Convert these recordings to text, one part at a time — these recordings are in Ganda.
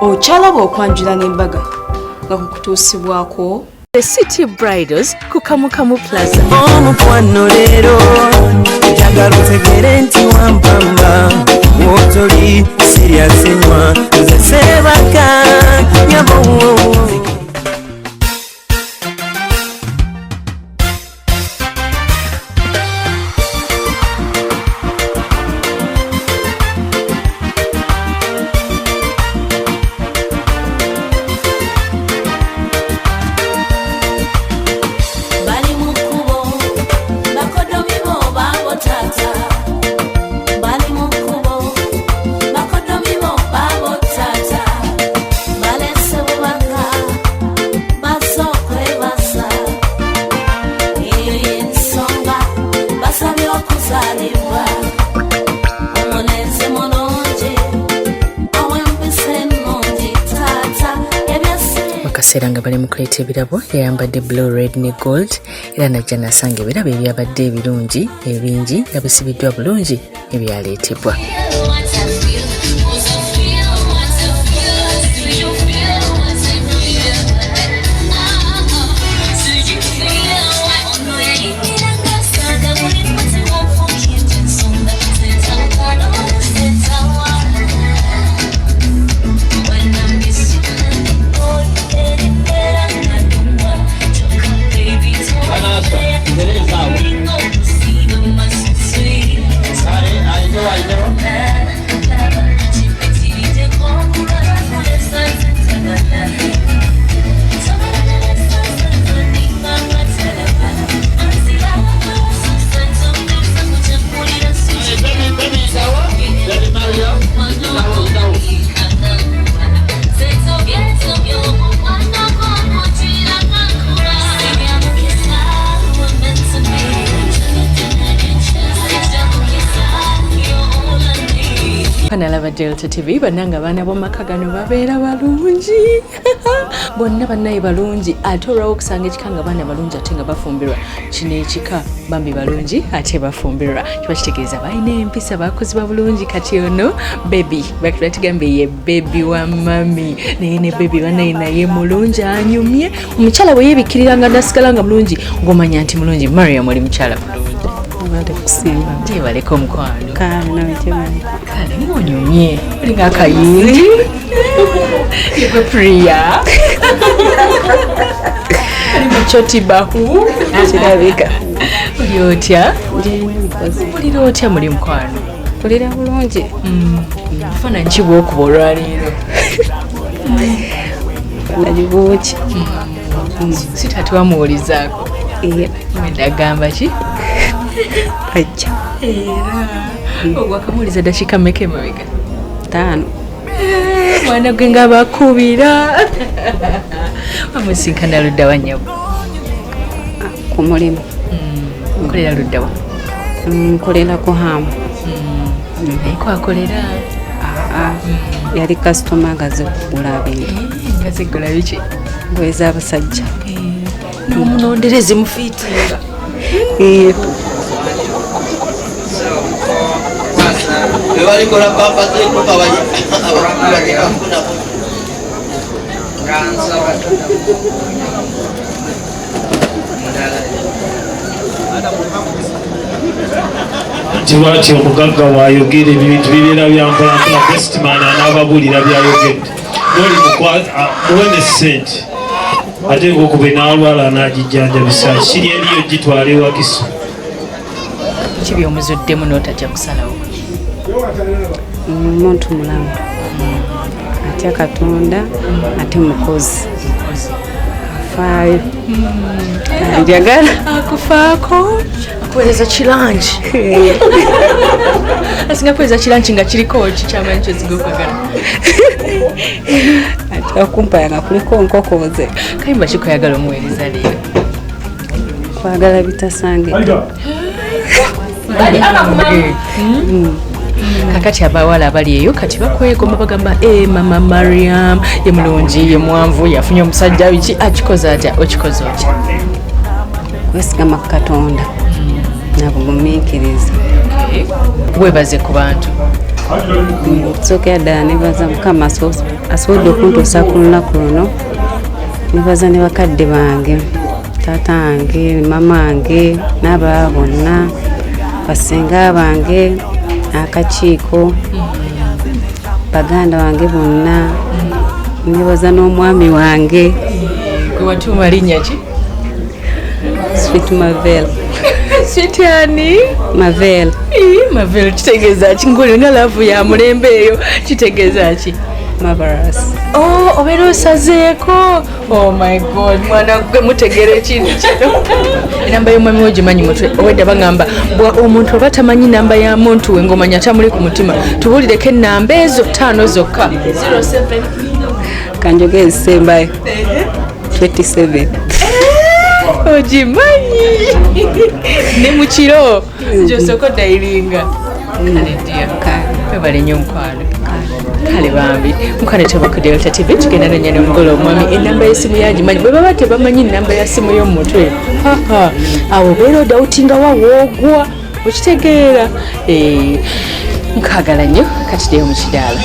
Okyalaba okwanjula n'embaga nga kukutuusibwako The City Bridals ku Kamukamu Plaza. Omukwano leero njagala otegere nti wampamba wotoli siryasenywa nze sebaka nyabo. Bali mu kkubo bakodomi bo baabo taata, bali mu kkubo bakodomi bo baabo taata, balese bubaka bazze okwebaza, eyo y'ensonga basabye okuzaalibwa omulenzi mulungi ow'empisa ennungi taata ebyasi. Mu kaseera nga bali mu kuleeta ebirabo, yayambadde blue, red ne gold, era najja nasanga ebirabo ebyabadde ebirungi ebingi nga bisibiddwa bulungi ebyaleetebwa. Nalaba Delta TV, bannange abaana b'omumaka gano babeera balungi bonna, bannaye balungi, ate olwawo okusanga ekika nga baana balungi ate nga bafumbirwa. Kino ekika bambi balungi ate bafumbirwa, kiba kitegeeza balina empisa, bakozibwa bulungi. Kati ono baby batugambye ye baby wa mami, naye ne baby bannaye naye mulungi, anyumye. Omukyala bwe yeebikkirira nga nasigala nga mulungi, ng'omanya nti mulungi. Mariam, oli mukyala mulungi. Bale kusimba. Gyebaleko omukwano. Kale nawe gyebale. Kale ng'onyumye, olinga akayindi yegwe Priya oli muchotibahu. Kirabika. Oli otya? Gyendi mukozi. Mpulira otya muli mukwano? Mpulira bulungi. Faananyi ki bwokuba olwaleero? Nayi buuki. Si tati wamuwulizaako? Iya. Wenda agamba ki? Ajja. Era ogwakamuwuliza dakiika mmeka emabega? 5. Mwana gwe nga bakubira. Wamusinkana ludda wa nnyabo? Ku mulimu. Nkolera ludda wa? Nkolera ku hamu. Naye kwakolera? Yali kasitoma nga azze kugula bintu. Nga ziggula biki? Ngoye z'abasajja. N'omunondera ezimufiitinga. Bebalikola pampa z'enkuba abakuba. Nti lwaki omugagga waayogera ebintu bibeera byampolampola, bestman anaababuulira byayogedde noli muwe ne ssente ate ngaokuba enaalwala anagijjanjabisa kiri eriyo gitwala ewakiso. Ki byomuzuddemu n'otajja kusalawo? Muntu mulamu, atya Katonda, ate mukozi, afaayo, anjagala. Akufaako, akuweereza kirangi, asinga kuweereza kirangi nga kiriko ki kyamanyi kyoziga okwagala. Atya okumpaya nga kuliko nkoko nze. Kayimba kikoyagala omuweereza leero? Kwagala bitasange. Kakati abawala abali eyo kati bakwegomba, bagamba e mama Mariam ye mulungi, ye mwanvu, yafunye omusajja biki, akikoze atya? Okikoze otya? Kwesigama ku Katonda nabugumiikiriza. Webaze ku bantu. Okusookera ddala nebaza Mukama asobodde okuntuusa ku lunaku luno. Nebaza ne bakadde bange, taata wange, mama wange n'abalala bonna, basenga bange, akakiiko, baganda bange bonna. Nebaza n'omwami wange. Gwe watuuma linnya ki? Sweet Mavel. Sweet ani? Mavel. Mavel kitegeeza ki? Ng'olina love ya mulembe eyo, kitegeeza ki? Marvelous. Oh, obeera osazeeko. Oh my God, mwana gwe mutegeera ekintu kino. Enamba y'omwami wo gimanyi mutwe. Obwedda bagamba omuntu oba tamanyi namba ya muntu we ng'omanya tamuli ku mutima. Tubuulireko ennamba ezo 5 zokka. 07. Kanjogere ezisembayo. 27. Ogimanyi. Ne mu kiro gy'osooka odayiringa. Kale dear. Webale nnyo mukwano. Kale bambi mukwano tuba ku Delta TV tugenda nonya n'omugole omwami. Enamba y'essimu yagimanyi. Bwe baba tebamanyi nnamba ya ssimu y'omutwe, haha, awo obeera odawutinga wa woogwa, okitegeera. Nkaagala nnyo, katuddeyo mu kidaala.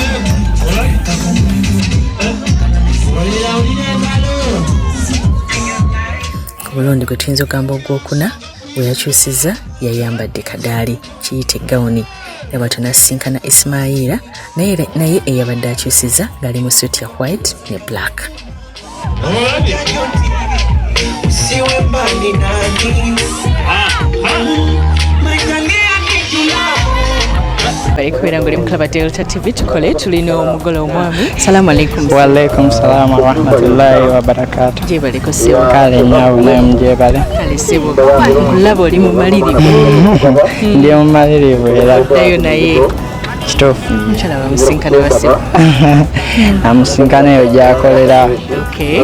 Ku mulundi gwe tuyinza okugamba ogwokuna we yakyusizza yayambadde kadaali kiyite gawuni. Yaba tunasinkana Ismaila naye eyabadde akyusizza ng'ali mu suit ya white ne black. Bali kubeera ng'oli mu Club Delta TV tukole tulina omugole omwami. Salamu alaikum. Wa alaikum salaam wa rahmatullahi wa barakatuh. Gyebaleko ssebo. Kale nnyabo naye mugyebale. Kale ssebo. Nkulaba oli mumalirivu. Ndi mumalirivu era. Ddayo naye. Kituufu. Mukyala wamusinkana wa ssebo. Amusinkana eyo gy'akolera. Okay.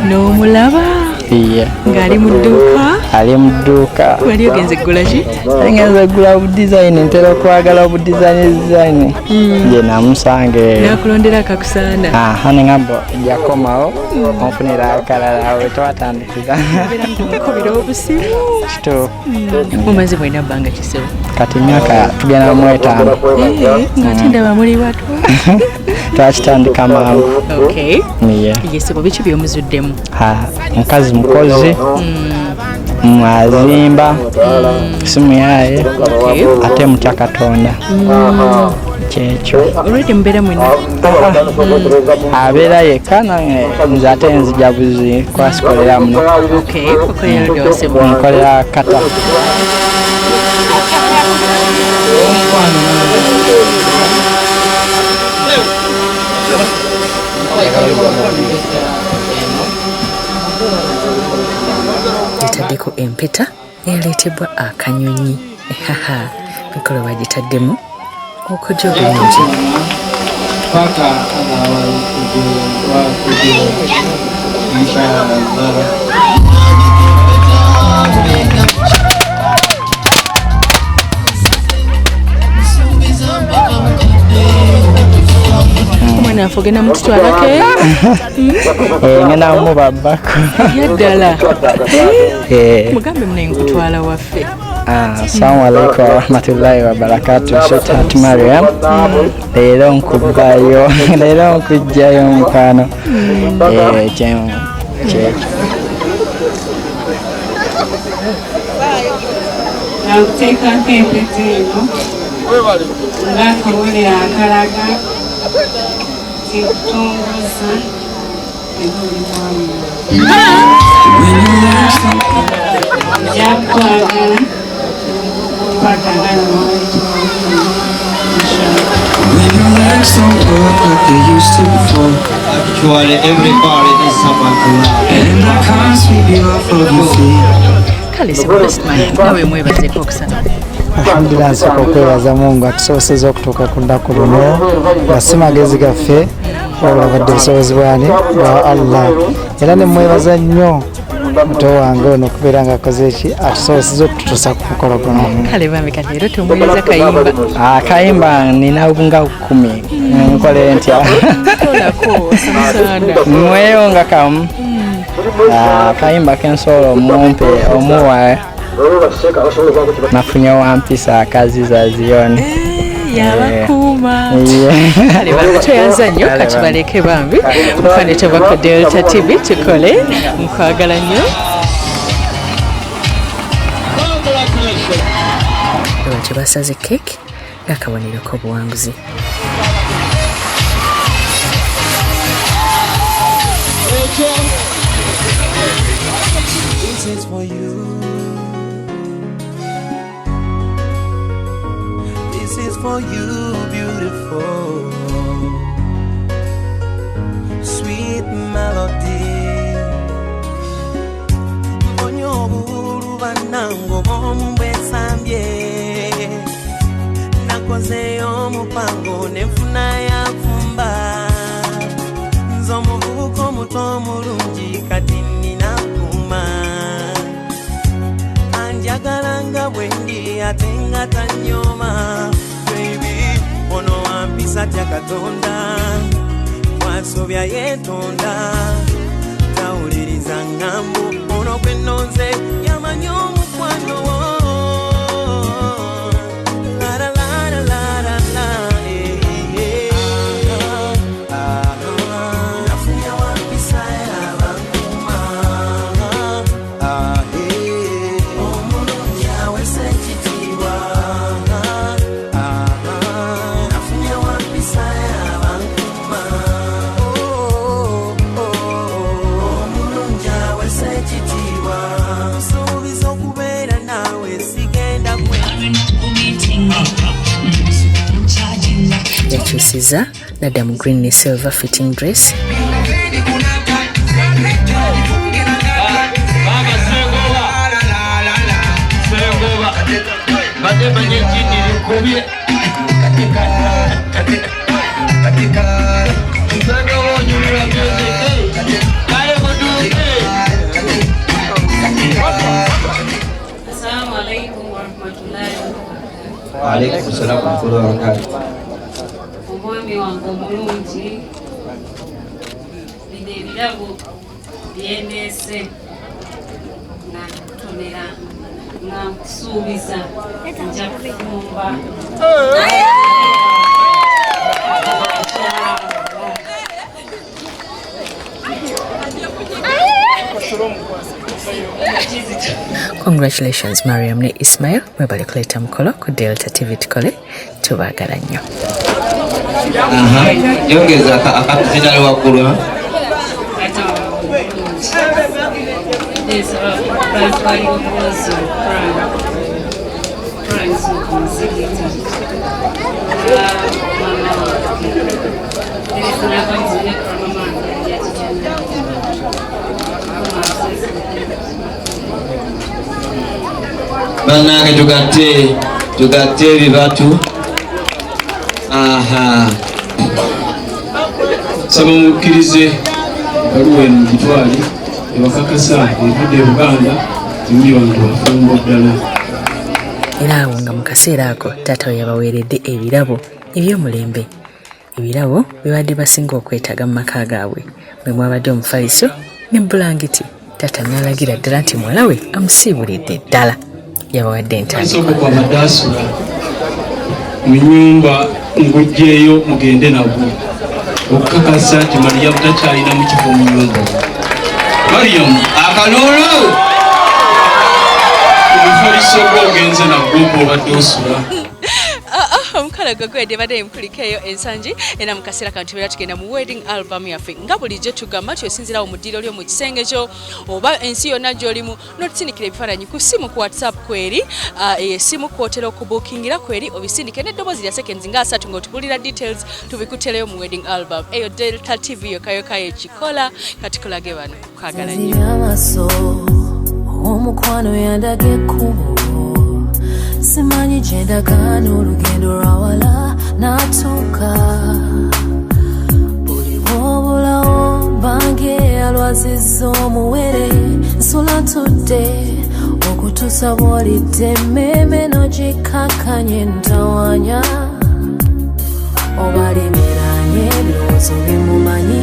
N'omulaba? Iye. Ng'ali mu dduuka? Ali mu dduuka. Wali ogenze kugula ki? Ngenze kugula obudizayini, ntera okwagala obudizayini. Nje namusange. Nakulondera akakusaana. Aha, ne ngamba jakomawo onfunira akalala awo twatandikira. Nkubira obusimu. Kituufu. Mumaze mwena bbanga ki ssebo? Kati emyaka tugenda mu 5. Ng'ate ndaba muli bato. Twakitandika mangu. Okay. Iye. Ye ssebo biki by'omuzuddemu? Mukazi mukozi. Mwazimba simu yaye ate mutya Katonda. Kyekyo. Already mbeera mwena? Abeera yekka nange nze ate nzija buzi kwasikolera muno. Okay, okolera ludda wa ssebo? Nkolera Kata. Gitaddeko empeta eyaleetebwa akanyonyi. Haha, mikolo bagitaddemu okujja obulungi. Omwana waffe ogenda mututwalako? Ngenda mubabbako. Yaddala. Mugambe mune nkutwala waffe. Assalamu alaikum warahmatullahi wabarakatuh. Sweetheart Mariam. Leero nkubbayo, leero nkujjayo mukwano. Kyekyo. Nakuteekako empeta eno ng'akabonero akalaga nti nkutongoza era oli mwami wange. Nja kukwagala paka nga Actually, everybody needs someone to love. And I can't sweep you off of your feet. Kale ssebo best man, nawe mwebazeeko okusaba. Alhamdulillah, nsooka okwebaza Mungu atusobosezza okutuuka ku lunaku luno nga si magezi gaffe wabula badde obusobozi bwani bwa Allah. Era ne mwebaza nnyo muto wange ono okubeera ng'akoze eki atusobosezza okututuusa ku mukolo guno. Kale bambi kati leero tumuweereza kayimba. Akayimba nina nga 10. Nkole ntya? Tolako, saana. Mweyo nga kamu. Akayimba kensobola omumpe omuwa nafunye wampisa akaziza ziyoni. Yabakuuma. Abankuuma. Kale bambi tweyanza nnyo, kati baleke bambi mukwane tova ku Delta TV tukole. Nkwagala nnyo. Lwaki basaze keeki ng'akabonero k'obuwanguzi. This is for you. This is for you, beautiful. Sweet melody. Mbonye obululu bannange obwomu bwesambye. Nakozeeyo omupango ne nfuna yafumba. Nze omuvubuka omuto omulungi kati nnina kuma. Anjagala nga bwe ndi ate nga tanyooma. Baby, ono wampisa tya Katonda. Bw'asobya yeetonda. Tawuliriza ŋŋambo ono gwe nnonze yamanyi omukwano wo. La la la la la la la, eh, eh. Ah, ah. Nafunye wampisa y'abankuma. Ah, eh. Omulungi awesa ekitiibwa. Ah, ah. Nafunye wampisa y'abankuma. Oh, oh, oh. Omulungi awesa ekitiibwa. Nsuubiza okubeera naawe sigenda kwe Yakyusiza nadda mu green ne silver fitting dress. Assalamu alaikum warahmatullahi wabarakatuh. Waalaikum salam warahmatullahi wabarakatuh. Omwami wange omulungi, bino ebirabo byendeese nga nkutonera nga nkusuubiza nja kufumba. Congratulations Mariam ne Ismail, mwebale kuleeta mukolo ku Delta TV tukole, tubaagala nnyo. Aha, yongeza akazinalo waggulu. Taata wange omulungi, ndeesaba bantwalira obwozi Quran ku muzikiti mama wange. Ndeesaba mama wange yakijana. Bannange tugatte ebibatu. Aha. Nsaba mukkirize ebbaluwa eno mugitwale ebakakasa evudde e Buganda temuli bantu bafumbo ddala. Era awo nga mu kaseera ako taata we yabaweeredde ebirabo eby'omulembe. Ebirabo bibadde basinga okwetaaga mu maka gaabwe mwe mwabadde omufaliso ne bulangiti. Taata n'alagira ddala nti muwala we amusiibulidde ddala. Yabawadde entandikwa. Ogwo kwabadde asula mu nnyumba nguggyeyo mugende nagwo okukakasa nti Mariyamu takyalinamu kifo mu nnyumba. Mariyamu akalulu omufaliso gwo ogenze nagwo gw'obadde osula. Omukolo gwe gwedde badde mukulikeeyo ensangi era mu kaseera kano tubeera tugenda mu wedding album yaffe nga bulijjo tugamba nti osinziirawo mu ddiiro lyo mu kisenge kyo oba ensi yonna gy'olimu n'otusindikira ebifaananyi ku ssimu ku WhatsApp kweri essimu kwotera okubuukingira kweri obisindike n'eddoboozi lya seconds nga 3 ng'otubulira details tubikutereyo mu wedding album. Eyo Delta TV yokka yokka yekikola katukulage bano kwagala nnyo. Omukwano yandaga ekkubo simanyi gye ndagaana olugendo lwawala natuuka buli bw'obulawo mbange alwazizza omuwere nsula ntudde okutuusa bw'olidde emmeeme n'ogikkakkanye ntawanya obalimiranye ebirowoozo bimumanyi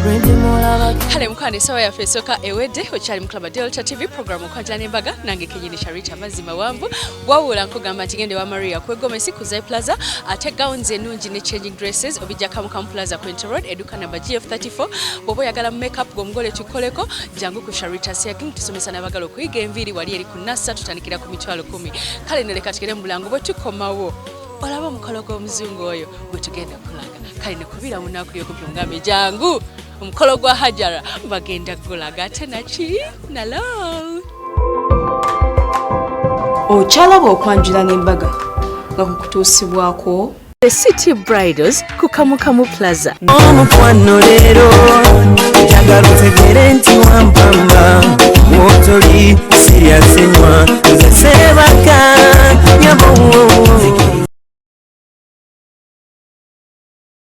Lwendimulaba. Kale mukwano, essaawa yaffe esooka ewedde. Okyali mu Club Delta TV, program Okwanjula n'Embaga, nange kenyini Sharita Mazzi Mawanvu. Wabula nkugamba nti gende wa Maria kwegomesi ku Zai Plaza, ate gowns ennungi ne changing dresses obijja Kamukamu Plaza, Quinty Road, edduka namba GF34. Bw'oba oyagala mu makeup gw'omugole tukoleko, jangu ku Sharita Siaking. Tusomesa n'abagala okuyiga enviiri wali eri ku Nassa, tutandikira ku 100,000. Kale no leka tugende mu bulango, bwe tukomawo olaba omukolo gw'omuzungu oyo gwe tugenda kulaga. Kale nekubira munaku yokumpi omugambe jangu omukolo gwa Hajara bagenda kugulaga ate naki nalo. Okyalaba Okwanjula n'Embaga nga kukutuusibwako The City Bridals ku Kamukamu Plaza. Omukwano leero njagala otegere nti